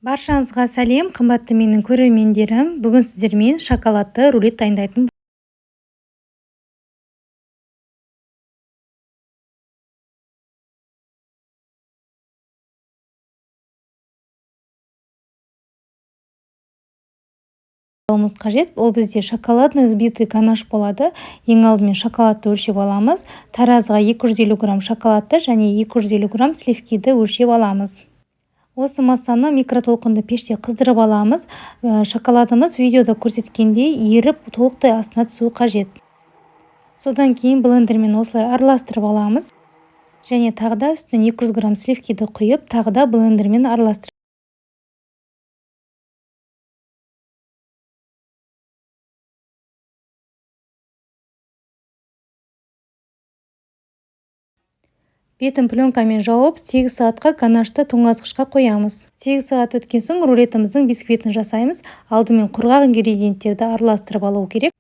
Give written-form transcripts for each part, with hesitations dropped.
Баршаңызға сәлем, қымбатты менің көрермендерім. Бүгін сіздермен шоколадты рулет дайындайтын болуымыз қажет. Ол бізде шоколадный взбитый ганаш болады. Ең алдымен шоколадты өлшеп аламыз. Таразыға 250 грамм шоколадты және 250 грамм сливкиді өлшеп аламыз. Осы массаны микротолқынды пеште қыздырып аламыз. Шоколадымыз видеода көрсеткендей еріп, толықтай астына түсуі қажет. Содан кейін блендермен осылай араластырып аламыз. Және тағы да үстінен 200 грамм сливкиді құйып, тағы да блендермен араластырып бетін пленкамен жауып, 8 сағатқа ганашты тоңазытқышқа қоямыз. 8 сағат өткен соң рулетіміздің бисквитін жасаймыз. Алдымен құрғақ ингредиенттерді араластырып алу керек.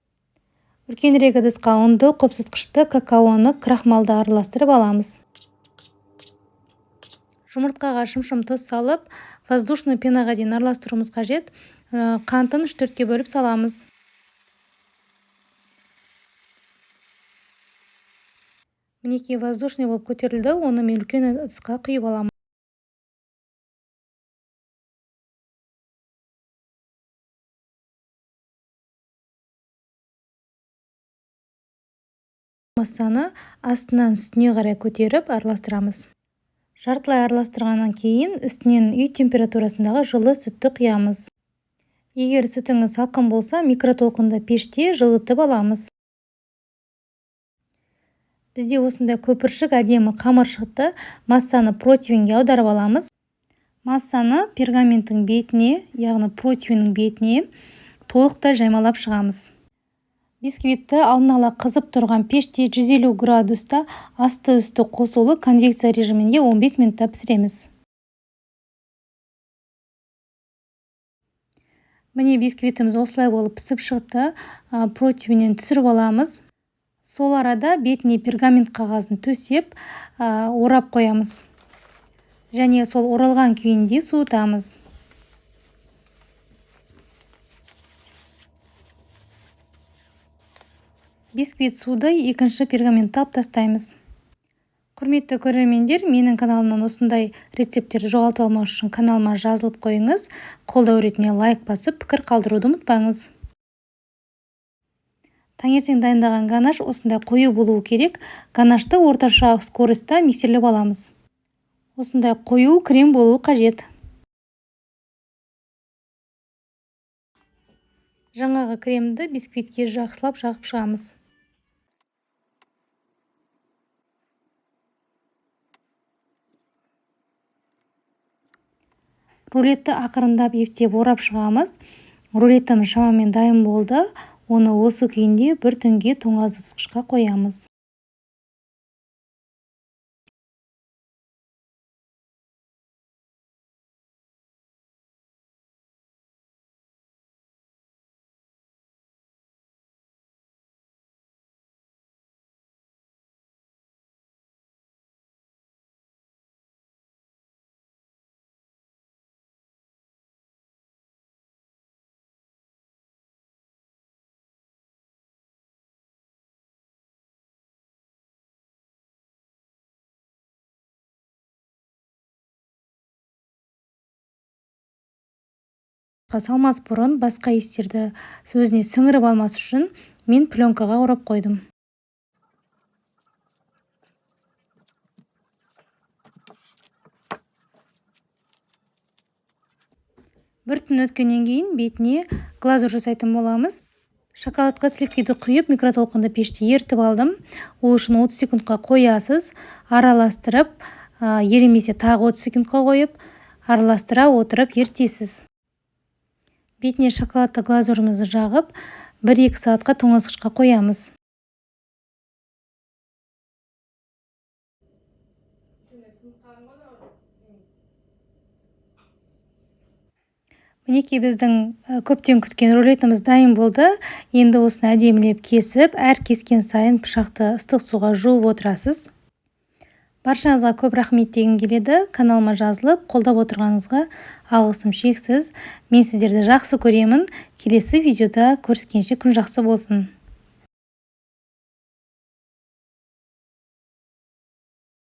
Үлкенірек ыдысқа ұнды, қопсытқышты, какаоны, крахмалды араластырып аламыз. Жұмыртқаға шымшым тұз салып, воздушный пенаға дейін араластыруымыз қажет. Қантын 3-4-ке бөліп саламыз. Мінекей, воздушный болып көтерілді, оны мен үлкен ыдысқа құйып аламын. Массаны астынан үстіне қарай көтеріп араластырамыз. Жартылай араластырғаннан кейін үстінен үй температурасындағы жылы сүтті құямыз. Егер сүтіңіз салқын болса, микротолқынды пеште жылытып аламыз. Бізде осындай көпіршік әдемі қамыр шықты. Массаны противеньге аударып аламыз. Массаны пергаменттің бетіне, яғни противеньнің бетіне толықтай жаймалап шығамыз. Бисквитті алдын ала қызып тұрған пеште 150 градуста асты-үсті қосулы конвекция режимінде 15 минутта пісіреміз. Міне, бисквитіміз осылай болып пісіп шықты. Противеннен түсіріп аламыз. Сол арада бетіне пергамент қағазын төсеп, орап қоямыз. Және сол оралған күйінде суытамыз. Бисквит суды екінші пергаментті алып тастаймыз. Құрметті көрермендер, менің каналымнан осындай рецепттерді жоғалтып алмау үшін каналыма жазылып қойыңыз. Қолдау ретінде лайк басып, пікір қалдыруды ұмытпаңыз. Таңертең дайындаған ганаш осындай қою болуы керек. Ганашты орташа скоростьта миксерлеп аламыз. Осындай қою крем болуы қажет. Жаңағы кремді бисквитке жақсылап жағып шығамыз. Рулетті ақырындап ептеп орап шығамыз. Рулетіміз шамамен дайын болды. Оны осы күйінде бір түнге тоңазытқышқа қоямыз. Салмас бұрын басқа иістерді өзіне сіңіріп алмас үшін мен пленкаға орап қойдым. Бір түн өткеннен кейін бетіне глазурь жасайтын боламыз. Шоколадқа сливкиді құйып, микротолқынды пеште ерітіп алдым. Ол үшін 30 секундқа қоясыз, араластырып, еремесе тағы 30 секундқа қойып, араластыра отырып ерітесіз. Бетіне шоколадты глазурымызды жағып, 1-2 сағатқа тоңазытқышқа қоямыз. Мінекей, біздің көптен күткен рулетіміз дайын болды. Енді осыны әдемілеп кесіп, әр кескен сайын пышақты ыстық суға жуып отырасыз. Баршаңызға көп рахмет дегім келеді. Каналыма жазылып, қолдап отырғаныңызға алғысым шексіз. Мен сіздерді жақсы көремін. Келесі видеода көріскенше, күн жақсы болсын.